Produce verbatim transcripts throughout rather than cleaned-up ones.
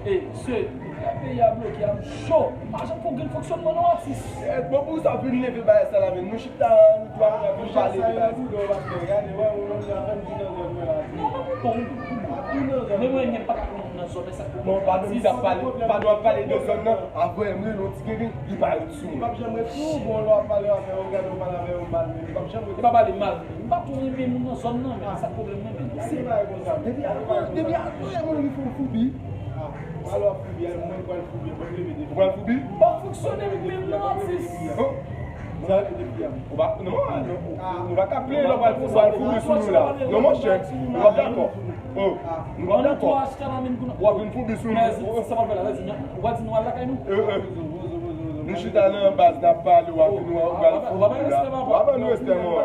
Ey, se, peyi a bloke, a cho. Pa janm fè okenn fonksyònman non, atis. Eh, bon, pou sa w vin leve bagay sa la menm. Nou chita, nou twa, nou ap vin pale de bagay. Non, pa bon, bon. Men mwen, men pa ka pran moun nan zòn nan, sa k bon. Bon, pa dwe ap pale, pa dwe ap pale de zòn nan. Avè m rele yon ti keke, li pa ret sou mwen. Li p ap janm ret sou ou, bon, lè w ap pale avè yo, gade w pale avè yo mal, men li p ap janm ret sou ou. E pa pale mal. M pa twò renmen moun nan zòn nan, men sa pwoblèm mwen, men. Se pa konsa. Depi a, depi a, moun ki fè yon foubi. Ah, alò foubi, mwen pral foubi, mwen leve depi. Ou pral foubi? M pa fonksyone menm non, atis. Oh. Ou pa, non, non, nou pa ka plede lè w pral foubi sou nou la. Non, monchè, nou p ap dakò. Oh, nou p ap dakò. W ap vin foubi sou nou. Sa w ap fè la, ou pa di nou al lakay nou? Eh, eh. Nou chita nan baz, n ap pale, w ap vin, w ap pral foubi la. W ap ban nou respè, mwen.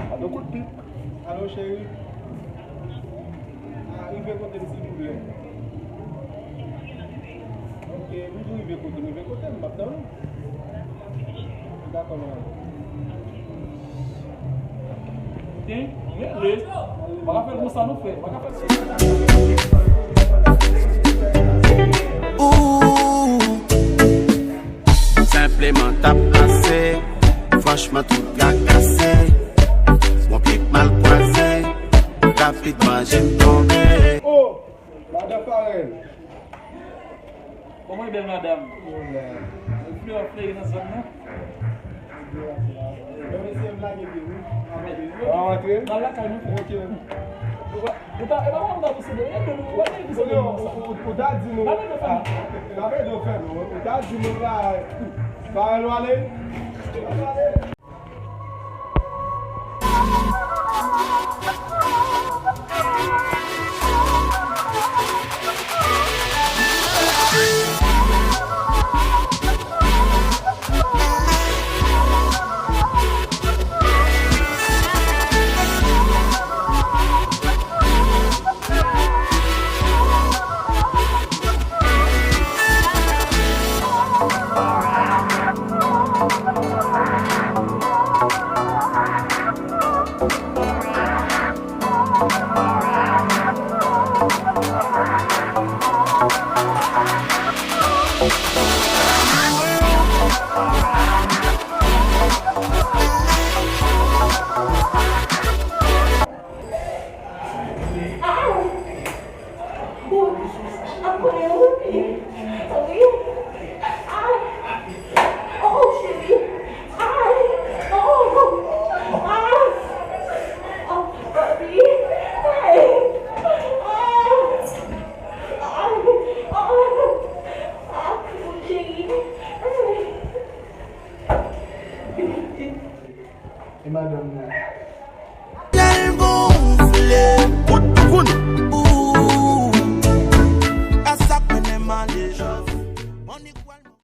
Alo, kout pik. Alo, cheri. Ah, rive kote m, silvouplè. Ok, m tou rive kote m, rive kote m, m ap tann ou. Dakò, mwen ale. Tande, rele. Pa ka fè l konsa, non, frè. Pa ka fè l konsa. Ooh. Senpleman t ap pase, franchman tout trakase. Bon pik mal kwaze, rapid manje m tonbe. Oh, madan Farel. Kòman e bèl madanm? Flè, flè nan zòn nan. Bon, mesye, m lage pye m wi. Antre. N al lakay nou. Ok. Ou ta, e pa mwen ta pouse de, e de nou, ou pa te pouse de nou sa. Ou ta di nou. N ap ede w fè nou. Ou ta di nou la, pa lwen ale. E madanm nan.